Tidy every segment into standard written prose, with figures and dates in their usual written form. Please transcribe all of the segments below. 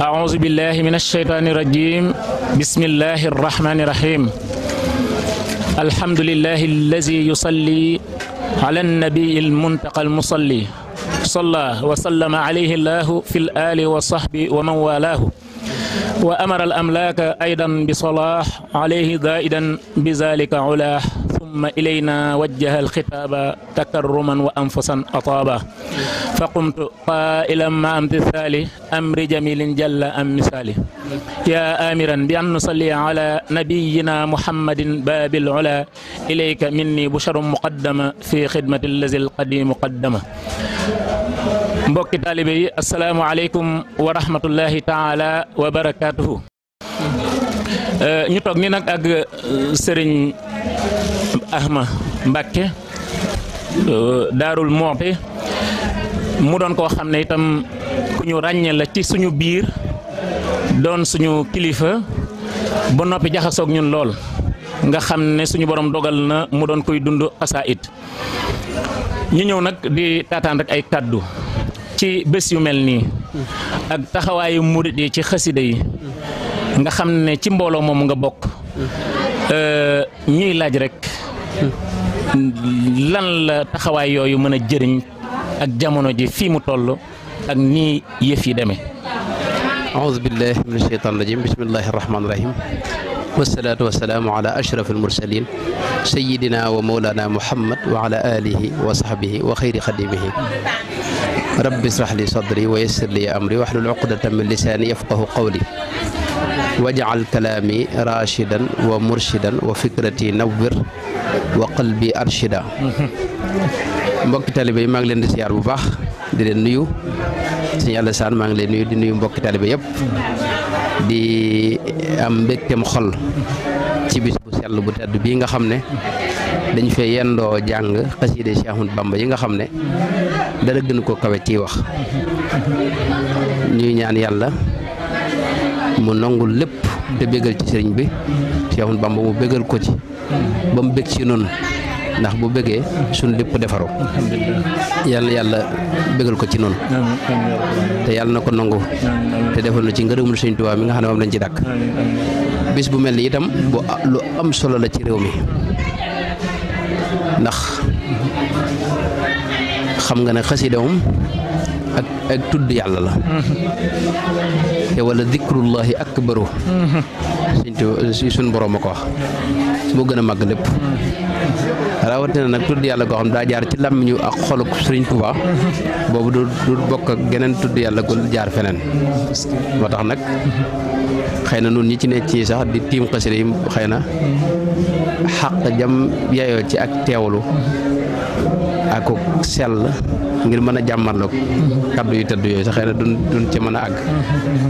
أعوذ بالله من الشيطان الرجيم بسم الله الرحمن الرحيم الحمد لله الذي يصلي على النبي المنتقى المصلي صلى وسلم عليه الله في الآل وصحبه ومن والاه وأمر الأملاك أيضا بصلاح عليه زائدا بذلك علاه ثم إلينا وجه الخطاب تكرما وأنفسا أطابا فقمت قائلا مع امتثال أمر جميل جل أم مثالي يا آمرا بأن نصلي على نبينا محمد باب العلا إليك مني بشر مقدمة في خدمة الذي القديم مقدمة mbokki taalibe yi asalaamaaleykum wa rahmatullahi taala wa barakaatuhu ñu toog ni nag ak sëriñ Ahma Mbàkke Daarul Muxti mu doon koo xam ne itam ku ñu ràññee la ci suñu biir doon suñu kilifa ba noppi jaxasoog ñun lool nga xam ne suñu borom dogal na mu doon koy dund xasaayid ñu ñëw nag di taataan rek ay kàddu ci bés yu mel nii ak taxawaayu murit yi ci xasida yi nga xam ne ci mbooloo moom nga bokk ñuy laaj rek lan la taxawaay yooyu mën a jëriñ ak jamono ji fii mu toll ak nii yëf yi demee. aouzu billahi min asheytaan rajim bismillahi rahmaani rahim wasalaatu wasalaamu ala ashraf almursalin sayidina wa mawlana muhammad wa ala alihi wa sahbihi wa xayri xadimihi rabbi israh li sadri wa yassir li amri wahlul uqdatan min lisaani yafqahu qawli waj'al kalaami rashidan wa murshidan wa fikrati nawwir wa qalbi arshida mbokki talibe yi maa ngi leen di siyaar bu baax di leen nuyu sëñ Alassane maa ngi leen nuyu di nuyu mbokki talibe yëpp di am mbégteem xol ci bis bu sell bu tedd bii nga xam ne dañ fee yendoo jàng xasiide Cheikh Ahmadou Bamba yi nga xam ne dara gën ko kawe ciy wax ñuy ñaan yàlla mu nangul lépp te bégal ci sëriñ bi Cheikh Ahmadou Bamba mu bégal ko ci ba mu bég ci noonu ndax bu bégee suñ lépp defaru yàlla bégal ko ci noonu te yàlla na ko nangu te defal na ci ngërëmul Sëriñ Tuubaa mi nga xam ne moom lañ ci dàkk bis bu mel ni itam bu lu am solo la ci réew mi ndax xam nga ne xasida moom ak tudd yàlla la te wala dikrullahi akbaru suñ borom a ko wax moo gën a màgg lépp rawatina nag tudd yàlla koo xam daa jaar ci làmmiñu ak xoluk Sëriñ Tuubaa boobu du bokk ak geneen tudd yàlla gu jaar feneen moo tax nag xëy na nun ñi ci nekk ci sax di tiim xasida yi xëy na xaq jam yayoo ci ak teewlu ak sell ngir mën a jàmmarloog kaddu yu tëdd yooyu sax xëy na duñ ci mën a àgg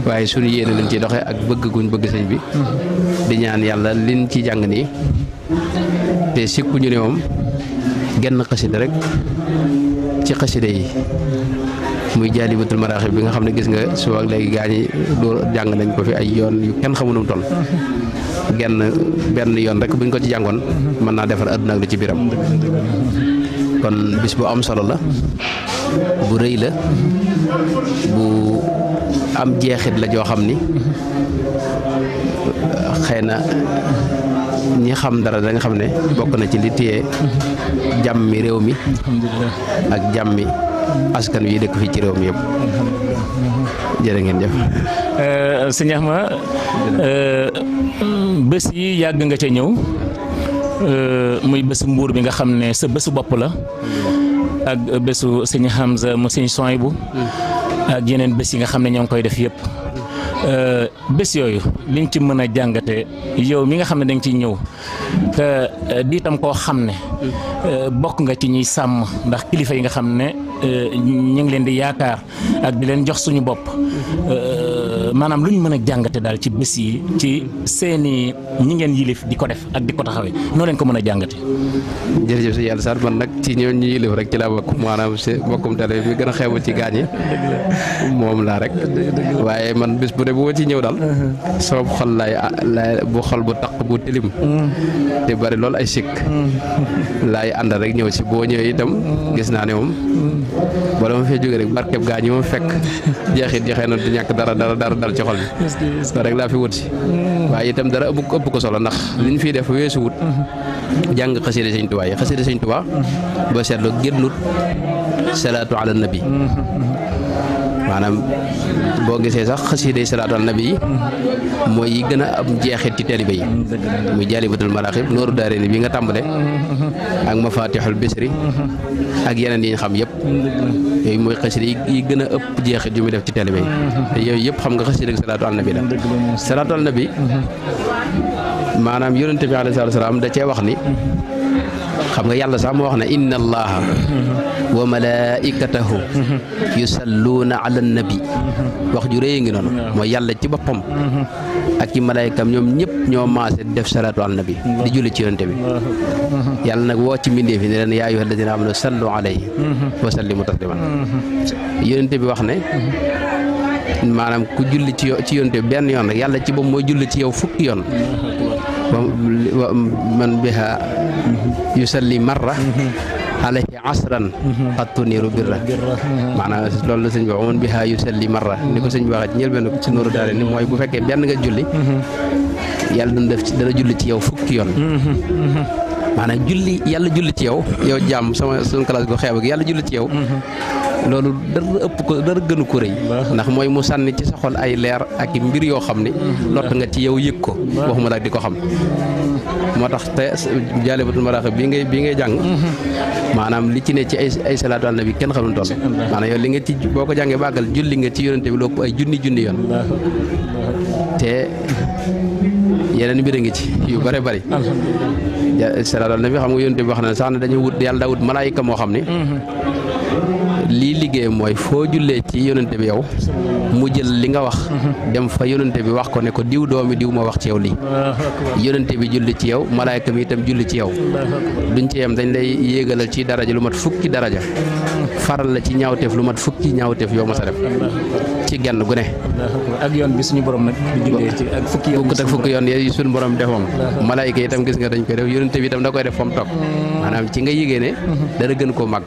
waaye suñu yéene lañ ciy doxee ak bëgg guñ bëgg sëñ bi di ñaan yàlla liñ ci jàng nii te sikkuñu ne moom genn xasida rek ci xasida yi muy Jaalibatul Maraaxib bi nga xam ne gis nga suba ak léegi gaa ñi doo jàng nañ ko fi ay yoon yu kenn xamu nu mu toll benn yoon rek buñ ko ci jàngoon mën naa defar àdduna ak lu ci biiram kon bis bu am solo la bu rëy la bu am jeexit la joo xam ni xëy na ñi xam dara da nga xam ne bokk na ci li téye jàmmi réew mi ak jàmmi askan wi dëkk fii ci réew mi yëpp jërë ngeen jëf. sëñ Ahma bés yi yàgg nga ca ñëw muy bésu mbuur bi nga xam ne sa bésu bopp la ak bésu sëñ Hamza mu sëñ Sohaybu ak yeneen bés yi nga xam ne ñoo ngi koy def yëpp bés yooyu liñ ci mën a jàngate yow mi nga xam ne da nga ciy ñëw te di itam koo xam ne bokk nga ci ñuy sàmm ndax kilifa yi nga xam ne ñu ngi leen di yaakaar ak di leen jox suñu bopp maanaam lu ñu mën a jàngate daal ci bés yi ci seeni ñi ngeen yilif di ko def ak di ko taxawee noo leen ko mën a jàngate. jërëjëf si yàlla sax man nag ci ñoo ñu yilif rek ci laa bokk maanaam si bokkum tale bi gën a xew ci gaañi moom laa rek waaye man bés bu ne bu ma ci ñëw daal sama xol laay bu xol bu taq bu tilim te bari loolu ay sikk laay àndal rek ñëw si boo ñëwee itam gis naa ne moom bala ma fee jógee rek barkeb gaañi moom fekk jeexit ji xëy na du ñàkk dara dal ci xol bi loolu rek laa fi wut si waaye itam dara ëpp ko solo ndax liñ fiy def weesu wut jàng xasida Sëñ Tuubaa yi xasida Sëñ Tuubaa boo seetloo génnut salaatu ala nabi maanaam boo gisee sax xasiday salaatu ala nabi yi mooy yi gën a am jeexit ci taalibe yi muy jaalibatul maraaxib nooru daarayni bi nga tàmbale ak mafatixul bisri ak yeneen yi ñu xam yëpp yooyu mooy xasida yi gën a ëpp jeexit yu muy def ci taalibe yi te yooyu yëpp xam nga xasida ak salaatu ala nabi la salaatu ala nabi maanaam yonente bi alayhi salaatu salaam da cee wax ni xam nga yàlla sax moo wax ne inna allaha wa malaikatahu yusalluuna ala nabi wax ju rëy ngi noonu mooy yàlla ci boppam ak ci malaykam ñoom ñëpp ñoo maase def salaatu ala nabi di julli ci yonente bi yàlla nag woo ci mbindee fi ne leen yaa ayyuha alladina amanu sallu alayhi wa sallimu tasliman yonente bi wax ne maanaam ku julli ci yonente bi benn yoon rek yàlla ci boppam mooy julli ci yow fukki yoon man biha yusalli marra alayhi asran qad tuniru birra maanaam loolu la sëñ bi wax man biha yusalli marra ni ko sëñ bi waxee ci njëlbéen ci nooru daare ni mooy bu fekkee benn nga julli yàlla dana julli ci yow fukki yoon maanaam yàlla julli ci yow jaam suñu classe gu xeeb gi yàlla julli ci yow loolu dara gënu ko rëy ndax mooy mu sànni ci sa xol ay leer ak mbir yoo xam ni lott nga ci yow yëg ko waxuma la di ko xam moo tax te jaalibatul maraaxib bi ngay jàng maanaam li ci ne ci ay salaatu ala nabi kenn xamul toll maanaam yow li nga ci boo ko jàngee bàggal julli nga ci yonente bi lopp ay junni yoon te yeneen mbir a ngi ci yu bare bari salaatu ala nabi xam nga yonente bi wax na sax ne dañuy wut yàlla daa wut malaayika moo xam ni lii liggéey mooy foo jullee ci yonente bi yow mu jël li nga wax dem fa yonente bi wax ko ne ko diw doomi diw ma wax ci yow lii yonente bi julli ci yow malaayka mi itam julli ci yow duñ ci yem dañ lay yéegalal ci daraja lu mat fukki daraja faral la ci ñaawteef lu mat fukki ñaawteef yow ma sa def ci genn gu ne ak yoon bi suñu borom nag di jullee ci ak fukki yoon yi suñu borom def moom malaayka yi itam gis nga dañ koy def yonente bi itam da koy def fa mu toog maanaam ci nga yégée ne dara gën koo màgg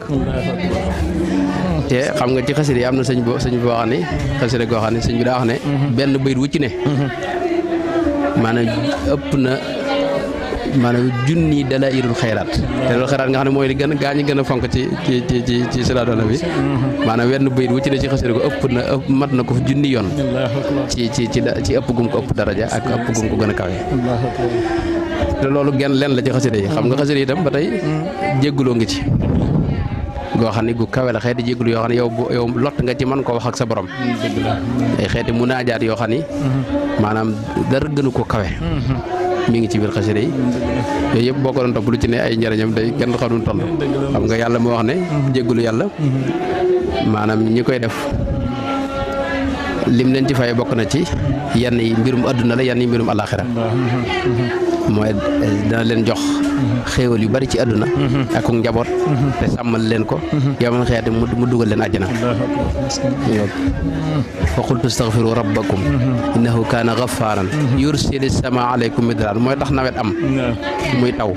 te xam nga ci xasida yi am na sëñ bi wax ni xasida goo xam ne sëñ bi daa wax ne benn bayit wu ci ne maanaam ëpp na maanaam junni dalaa'ilul xayraat te loolu xayraat nga xam ne mooy li gën a gaa ñi gën a fonk ci salaatu ala nabi maanaam wenn bayit wu ci ne ci xasida ko mat na ko junni yoon ci ëpp gum ko ëpp daraja ak ëpp gum ko gën a kawe te loolu genn leen la ci xasida yi xam nga xasida yi itam ba tey jégguloo ngi ci goo xam ne gu kawe la xeeti jégalu yoo xam ne yow lott nga ci mën koo wax ak sa borom ay xeeti munaajaat yoo xam ni maanaam dara gënu ko kawe mi ngi ci biir xasida yi yooyu yëpp boo ko doon topp lu ci ne ay njëriñam day kenn xamul toll xam nga yàlla moo wax ne jégalu yàlla maanaam ñi koy def lim leen ci fay bokk na ci yenn yi mbirum adduna la yenn yi mbirum alaxira mooy dana leen jox xéewal yu bari ci àdduna ak njaboot te sàmmal leen ko yow man xeete mu dugal leen àjjana fa qultu astaghfiru rabbakum innahu kaana gaffaaran yursili sama aleykum midraar mooy tax nawet am muy taw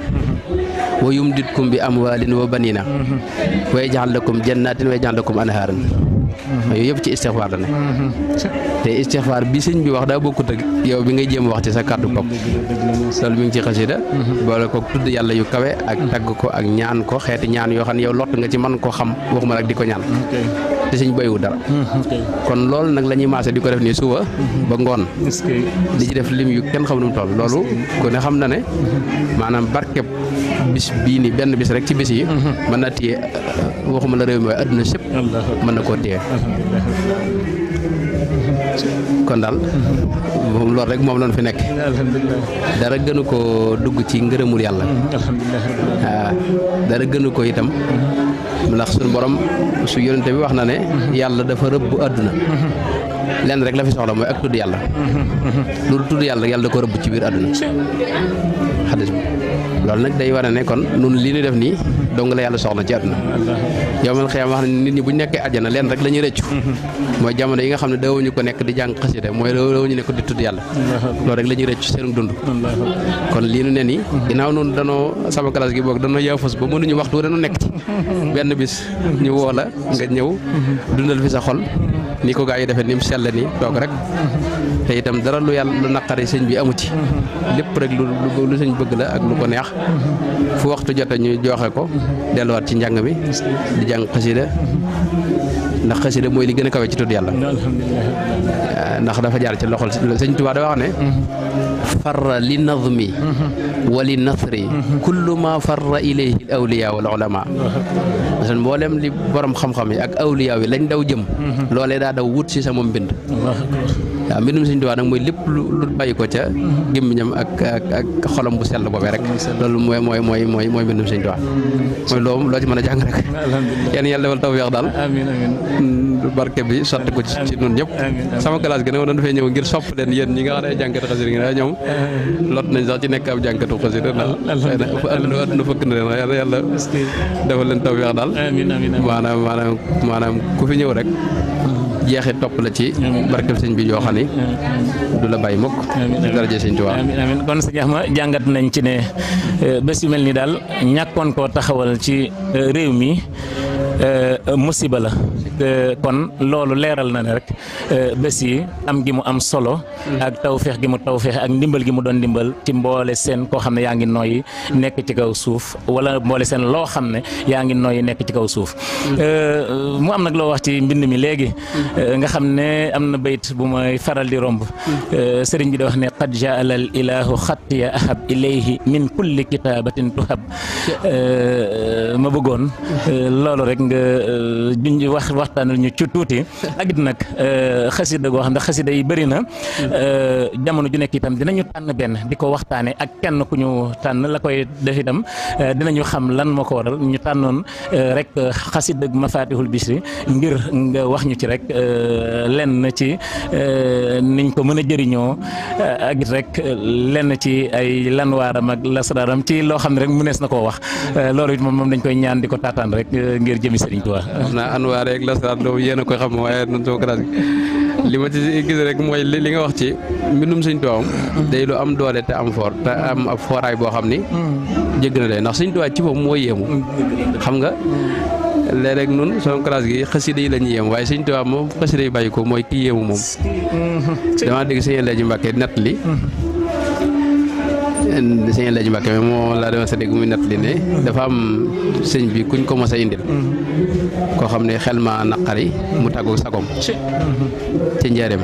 wa yumditkum bi amwaalin wa banina wa yaj'al lakum jannatin wa yaj'al lakum anhaaran yooyu yëpp ci istixfaar la ne te istixfaar bi sëñ bi wax daa bokkut ak yow bi ngay jéem wax ci sa kàddu bopp loolu mi ngi ci xasida boole ko tudd yàlla yu kawe ak tagg ko ak ñaan ko xeeti ñaan yoo xam ne yow lott nga ci mën koo xam waxuma rek di ko ñaan te sëñ bayiwu dara kon loolu nag la ñuy maase di ko def nii suba ba ngoon di ci def lim yu kenn xam nu mu toll loolu ku ne xam na ne maanaam barkeb bis bii ni benn bis rek ci bis yi mën na téye waxuma la réew mi waaye adduna sépp mën na koo téye kon daal moom loolu rek moom lañ fi nekk dara gënu ko dugg ci ngërëmul yàlla waaw dara gënu ko itam ndax suñu borom su yonente bi wax na ne yàlla dafa rëbb àdduna lenn rek la fi soxla mooy ak tudd yàlla loolu tudd yàlla yàlla da ko rëbb ci biir àdduna xadis bi loolu nag day wane ne kon nun li ñu def nii dong la yàlla soxla ci àdduna yow man xëyam wax ne nit ñi bu ñu nekkee àjjana leen rek la ñuy rëccu mooy jamono yi nga xam ne daawuñu ko nekk di jàng xasida mooy daawuñu nekk di tudd yàlla loolu rek la ñuy rëccu seen dund kon lii nu ne nii ginnaaw noonu danoo sama classe gi boog danoo yaafus ba mënuñu waxtu dañu nekk ci benn bis ñu woo la nga ñëw dundal fi sa xol ni ko gaa yi defee ni mu sell nii toog rek te itam dara lu yàlla lu naqari sëñ bi amu ci lépp rek lu sëñ bëgg la ak lu ko neex fu waxtu jot ñu joxe ko delluwaat ci njàng mi di jàng xasida ndax xasida mooy li gën a kawe ci tudd yàlla ndax dafa jaar ci loxol sëñ Tuubaa da wax ne farra li nazmi wa li nasri kullu ma farra ilayhi al awliya wal ulama parce que mboolem li borom xam-xam yi ak awliya yi lañ daw jëm loolee daa daw wut si sama mbind waaw mbindum sëñ Tuubaa nag mooy lépp lu bàyyi ko ca gémmiñam ak xolam bu sell boobee rek loolu mooy mbindum sëñ Tuubaa mooy loo ci mën a jàng rek yéen yàlla defal tawfeex daal barke bi sotti ko ci ñun ñëpp sama classe gi nag doon fee ñëw ngir sopp leen yéen ñi nga xam ne jànkatu xasida ngi ñoom lot nañ sax ci nekk ab jànkatu xasida ndax àdduna fëkk na leen yàlla defal leen tawfeex daal maanaam ku fi ñëw rek jeexit topp la ci barkeb sëñ bi yoo xam ni du la bàyyi mukk ci daraja sëñ Tuubaa amiin kon sëñ Axma jàngat nañ ci ne bés yu mel ni daal ñàkkoon koo taxawal ci réew mi musiba la kon loolu leeral na ne rek bés yi am gi mu am solo ak tawfeex gi mu tawfeex ak ndimbal gi mu doon ndimbal ci mboole seen koo xam ne yaa ngi noyyi nekk ci kaw suuf wala mboole seen loo xam ne yaa ngi noyyi nekk ci kaw suuf mu am nag loo wax ci mbind mi léegi nga xam ne am na bayt bu may faral di romb sëriñ bi da wax ne qad jaala al ilahu xattiya ahab ilayhi min kulli kitabatin tuhab ma bëggoon loolu rek nga junj waxtaanal ñu ci tuuti ak it nag xasida goo xam ne xasida yi bëri na jamono ju nekk itam dinañu tànn benn di ko waxtaane ak kenn ku ñu tànn la koy def itam dinañu xam lan moo ko waral ñu tànnoon rek xasida Mafatihul Bichri ngir nga wax ñu ci rek lenn ci niñ ko mën a jëriñoo ak it rek lenn ci ay lanwaaram ak lasraaram ci loo xam ne rek mënees na koo wax loolu it moom dañ koy ñaan di ko taataan rek ngir jëmi Sëriñ Tuubaa. xam naa anwaar rek lasraar loolu yéen a koy xam waaye noonu sama classe li ma ci gis rek mooy li nga wax ci mbindum Sëriñ Tuubaa day lu am doole te am foor te am ab fooraay boo xam ni jégg na lee ndax Sëriñ Tuubaa ci boppam mooy yéemu xam nga léeg-léeg nun sama classe gi xasida yi la ñuy yéem waaye Sëriñ Tuubaa moom xasida yi bàyyi ko mooy kii yéemu moom damaa dégg sëñ Elaaji Mbàkke nett li sëñ Elaaji Mbàkke mais moo laa dema sa dégg muy nett li ne dafa am sëñ bi kuñ ko mos a indil koo xam ne xel ma naqari mu tàggu sagom ci njaareem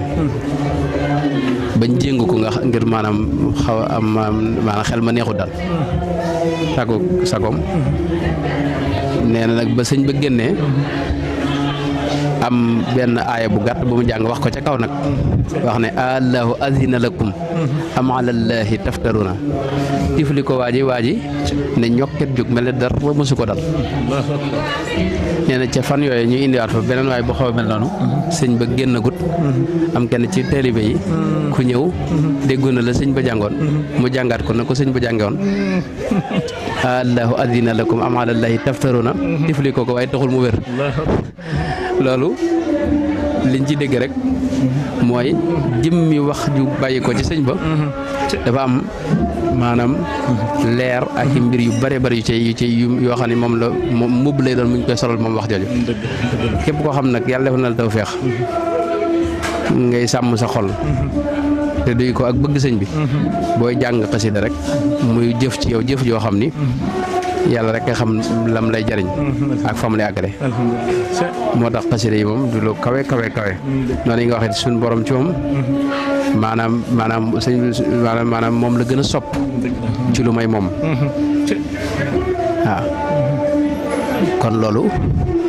bañ jéngu ko nga ngir maanaam xaw a am maanaam xel ma neexut daal tàggu sagom nee na nag ba sëñ ba génnee am benn aaya bu gàtt bu mu jàng wax ko ca kaw nag wax ne allahu azina lakum am alallahi taftaruna tifli ko waaji ne ñokket jóg mel ne dara mësu ko dal nee na ca fan yooyu ñu indiwaat fa beneen waay bu xaw a mel noonu sëñ ba génn gut am kenn ci taalibe yi ku ñëw déggu na la sëñ ba jàngoon mu jàngaat ko na ko sëñ ba jàngoon allahu azina lakum am alallahi taftaruna tifli ko waaye taxul mu wér loolu liñ ci dégg rek mooy jëmmi wax ju bàyyi ko ci sëñ ba dafa am maanaam leer ak i mbir yu bare bari yu ci yoo xam ne moom la moom mbubb lay doon mu ñu koy solal moom wax jooju képp koo xam nag yàlla def na la tawfeex ngay sàmm sa xol te duy ko ak bëgg sëñ bi booy jàng xasida rek muy jëf ci yow jëf joo xam ni yàlla rek nga xam lam lay jariñ ak fam lay àggale moo tax xasida yi moom du lu kawe noonu yi nga waxee suñu borom ci moom maanaam sëñ maanaam moom la gën a sopp ci lu may moom waaw kon loolu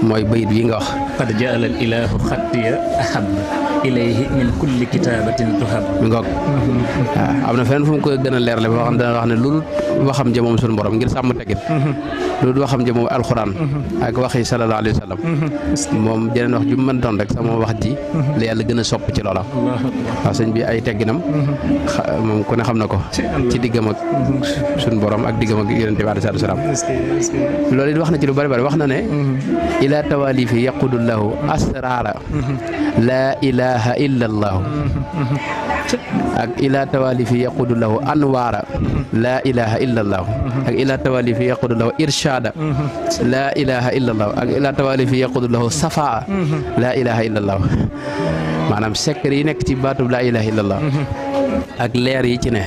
mooy bayit yi nga wax qad jaala al ilahu xattiya ahab ilayhi min kulli kitabatin tuhab mi ngoog waaw am na fenn fu mu koy gën a leerle boo xam dana wax ne loolu waxam ja moom suñu borom ngir sàmm teggin loolu waxam ja moom alxuraan ak waxi sallallahu alayhi wa sallam moom jeneen wax ju mën doon rek sama wax ji la yàlla gën a sopp ci loola waaw sëñ bi ay tegginam moom ku ne xam na ko ci diggam ak suñu borom ak diggam ak yonente bi alayhi salaam loolu it wax na ci lu bari wax na ne ila tawalifi yaqudullahu asrara laa ilaha illa allahu ak ila tawalifi yaqudu lahu anwaara laa ilaha illa allahu ak ila tawalifi yaqudu lahu irshada laa ilaha illa allahu ak ila tawalifi yaqudu lahu safaa laa ilaha illa allahu maanaam secret yi nekk ci baatub laa ilaha illa allahu ak leer yi ci ne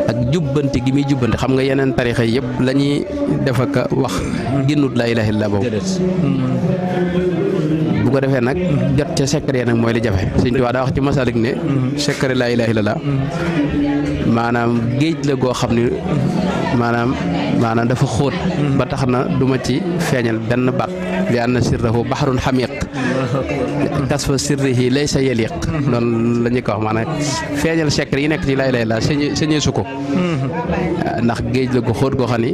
ak jubbanti gi muy jubbanti xam nga yeneen tarixa yëpp la ñuy def ak wax génnut laa ilaha illa boobu bu ko defee nag jot ca secret nag mooy li jafe Sëñ Tuubaa daa wax ci Masalik ne secret laa ilaha illa maanaam géej la goo xam ne maanaam dafa xóot ba tax na duma ci feeñal benn baat li anna sirrahu bahrun xamiq kasfa sirrihi laysa yaliq noonu la ñu ko wax maanaam feeñal secret yi nekk ci laa ilaaha illallaah sañee su ko ndax géej la ko xóot goo xam ni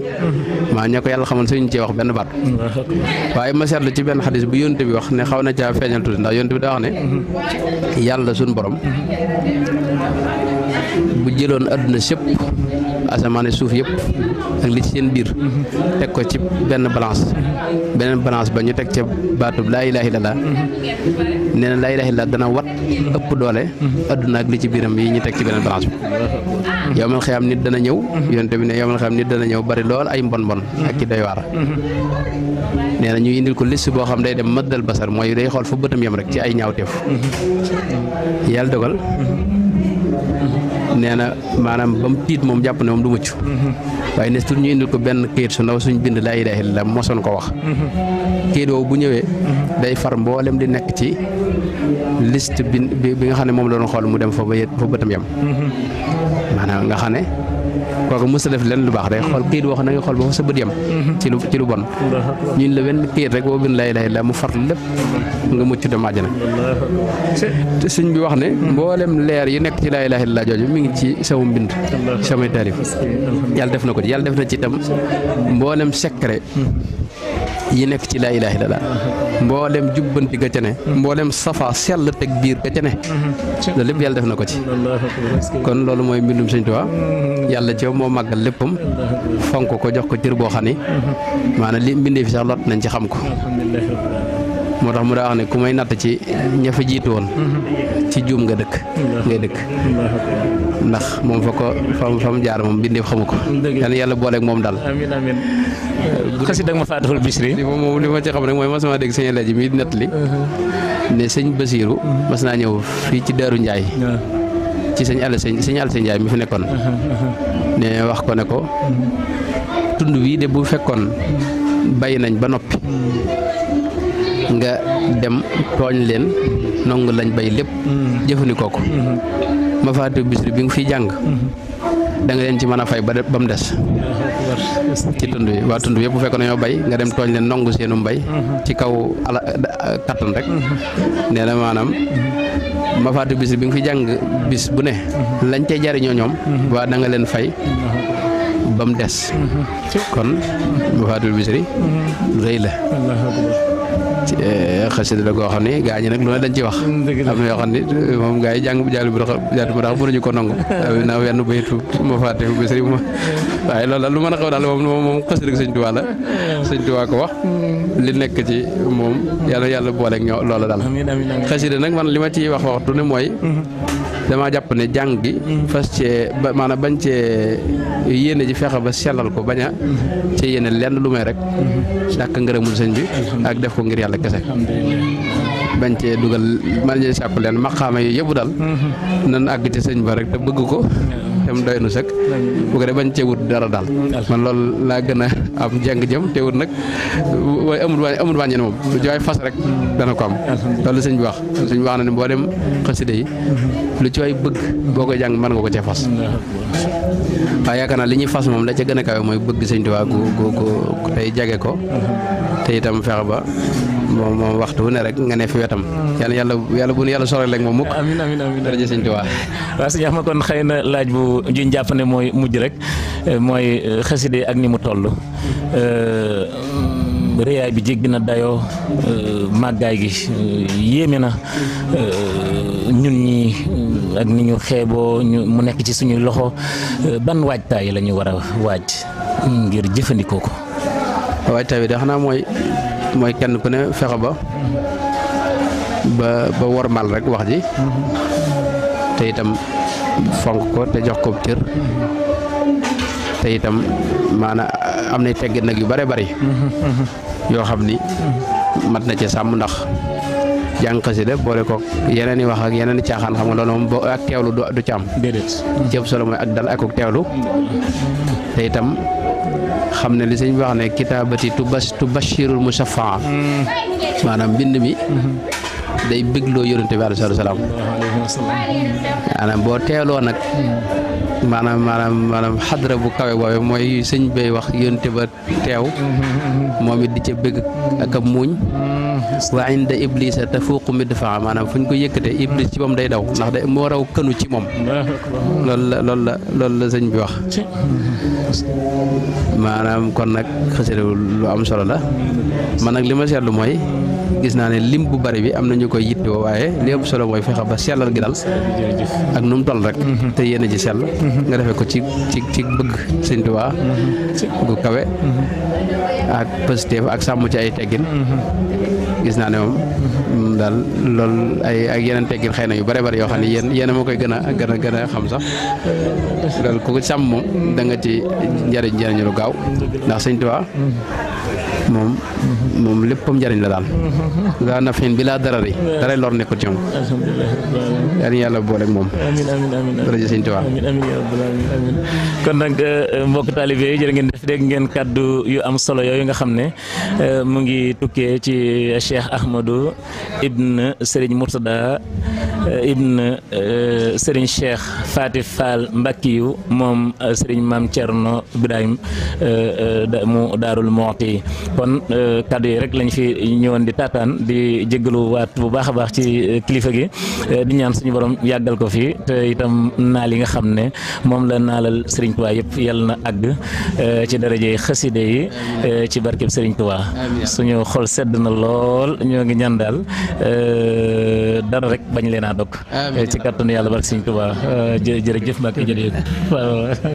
maa ñoo ko yàlla xamoon suñu cee wax benn baat waaye ma seetlu ci benn xadis bu yonent bi wax ne xaw na caa feeñal tuuti ndax yonent bi daa wax ne yàlla suñu borom bu jëloon adduna sëpp asamaan suuf yëpp ak li ci seen biir teg ko ci benn balance beneen balance ba ñu teg ca baatub laa ilaaha illallaah nee na laa ilaaha illallaah dana wat ëpp doole adduna ak li ci biiram yi ñu teg ci beneen balance bi yowmal xiyaam nit dana ñëw yonte bi ne yowmal xiyaam nit dana ñëw bari lool ay mbon ak ci doy waar nee na ñu indil ko liste boo xam day dem maddal basar mooy day xool fu bëtam yem rek ci ay ñaawteef yàlla dogal nee na maanaam ba mu tiit moom jàpp ne moom du mucc waaye ne tur ñu indil ko benn këyit su ndaw suñ bind laa ilaaha illallaah mosoon ko wax këyit woowu bu ñëwee day far mboolem di nekk ci liste bi nga xam ne moom la doon xool mu dem fa bëtam yem maanaam nga xam ne kooku mos a def leen lu baax day xool këyit wax na nga xool ba fa sa bët yem ci lu bon ñun la wenn këyit rek boo bind laa ilaaha illallaah mu far lépp nga mucc dem àjjana sëñ bi wax ne mboolem leer yi nekk ci laa ilaaha illallaah jooju mi ngi ci sama mbind samay taalif yàlla def na ko ci yàlla def na ci itam mboolem secret yi nekk ci laa ilaaha illallaah mboolem jubbanti ga ca ne mboolem safa sell teg biir ga ca ne loolu lépp yàlla def na ko ci kon loolu mooy mbindum Sëñ Tuubaa yàlla ci moo màggal léppam fonk ko jox ko cër boo xam ni maanaam li mbindee fi sax lot nañ ci xam ko moo tax mu daa wax ne ku may natt ci ña fa jiitu woon ci juum nga dëkk ngay dëkk ndax moom fa mu jaar moom bindeef xamu ko yàlla booleeg moom daal amiin xasida ak Mafatihul Bichri moom li ma ci xam rek mooy mas ma dégg sëñ Alaaji mi nettali ne sëñ Basiiru mas naa ñëw fii ci Daaru Njaay ci sëñ Alassane Njaay mi fi nekkoon ne wax ko ne ko tund wi de bu fekkoon bay nañ ba noppi nga dem tooñ leen nongu lañ bay lépp jëfandikoo ko Mafatihul Bichri bi nga fiy jàng da nga leen ci mën a fay ba mu des ci tund bi waa tund bi yëpp bu fekkoon nañoo bay nga dem tooñ leen nongu seenu mbay ci kaw kattan rek nee na maanaam Mafatihul Bichri bi nga fiy jàng bis bu ne lañ cay jariñoo ñoom waa da nga leen fay ba mu des kon Mafatihul Bichri rëy la xasida la goo xam ne gaa ñi nag lu ne dañ ci wax am na yoo xam ne moom gaa yi jàng bu jàll bi jaatu ma tax mënuñu ko nangu na wenn baytu Mafatihul Bichri waaye loolu lu mën a xaw daal moom xasida Sëñ Tuubaa la Sëñ Tuubaa ko wax li nekk ci moom yàlla booleeg ñoo loola daal xasida nag man li ma ciy wax waxtu ne mooy damaa jàpp ne jàng gi fas cee maanaam bañ cee yéene ji fexe ba sellal ko bañ a ci yéene lenn lu may rek dàkk ngërëmul sëñ bi ak def ko ngir yàlla kese bañ cee dugal man ñee sàkku leen maqaama yi yëpp daal nan àgg ci sëñ ba rek te bëgg ko tem doy nu sëkk bu ko dee bañ cee wut dara daal man loolu laa gën a am jàng jëm te wut nag waaye amul wàññi ne moom lu ci waay fas rek dana ko am loolu sëñ bi wax sëñ bi wax na ne boo dem xasida yi lu ci waay bëgg boo koy jàng mën nga ko cee fas waaye yaakaar naa li ñuy fas moom la ca gën a kawe mooy bëgg Sëñ Tuubaa gu tey jage ko te itam fexe ba moom waxtu ne rek nga ne fi wetam yàlla bu nu yàlla sore léegi moom mukk amiin daraja Sëñ Tuubaa waaw sëñ Axma kon xëy na laaj bu juñ jàpp ne mooy mujj rek mooy xasida ak ni mu toll réyaay bi jéggi na dayoo màggaay gi yéeme na ñun ñi ak ni ñu xeeboo mu nekk ci suñuy loxo ban waajtaay la ñu war a waaj ngir jëfandikoo ko. waajtaay bi de xanaa mooy kenn ku ne fexe ba ba wormal rek wax ji te itam fonk ko te jox ko cër te itam maanaam am na teggin nag yu bare bari yoo xam ni mat na ci sàmm ndax jàng xasida boole ko yeneen i wax ak yeneen i caaxaan xam nga loolu moom ak teewlu du ci am déedéet ceeb solo mooy ak dal ak teewlu te itam xam ne li sëñ bi wax ne kitaabati tubashirul musaffaa maanaam mbind mi day bégloo yonente bi alayhi salaam maanaam boo teeloo nag maanaam xadra bu kawe boobe mooy sëñ bay wax yonente ba teew moom it di ca bëgg ak a muuñ wa inda iblisa tafuuqu midfaa maanaam fu ñu ko yëkkatee iblis ci moom day daw ndax day moo raw kënu ci moom loolu la sëñ bi wax maanaam kon nag xasida lu am solo la man nag li ma seetlu mooy gis naa ne lim bu bari bi am na ñu koy yittewoo waaye li ëpp solo mooy fexe ba sellal gi dal ak nu mu toll rek te yéen a ji sell nga defee ko ci bëgg Sëñ Tuubaa gu kawe ak positif ak sàmm ci ay teggin gis naa ne moom daal loolu ay ak yeneen teggin xëy na yu bare bari yoo xam ne yéen a moo koy gën a xam sax loolu ku ko sàmm moom da nga ci njariñ lu gaaw ndax Sëñ Tuubaa moom léppam njariñ la daal daa nafin bi laa darari daray lor nekkul ci moom yàlla yàlla booleeg moom amiin daraja Sëñ Tuubaa amiin kon nag mbokk taalibe yi jërë ngeen def dégg ngeen kàddu yu am solo yooyu nga xam ne mu ngi tukkee ci Cheikh Ahmadou ibn Serigne Mourtada ibn Serigne Cheikh Faty Fall Mbackiyu moom Serigne Mame Thierno Birahim mu Daarul Muxti kon kàddu yi rek lañ fi ñëwoon di taataan di jéggalu waat bu baax a baax ci kilifa gi di ñaan suñu borom yàggal ko fi te itam naal yi nga xam ne moom la naalal Serigne Touba yëpp yàlla na àgg ci daraje xaside yi ci barkeb Serigne Touba suñu xol sedd na lool ñoo ngi ñaan daal dara rek bañ leen a dog ci kàttanu yàlla barke Serigne Touba jërëjëf Mbacke jërëjëf waaw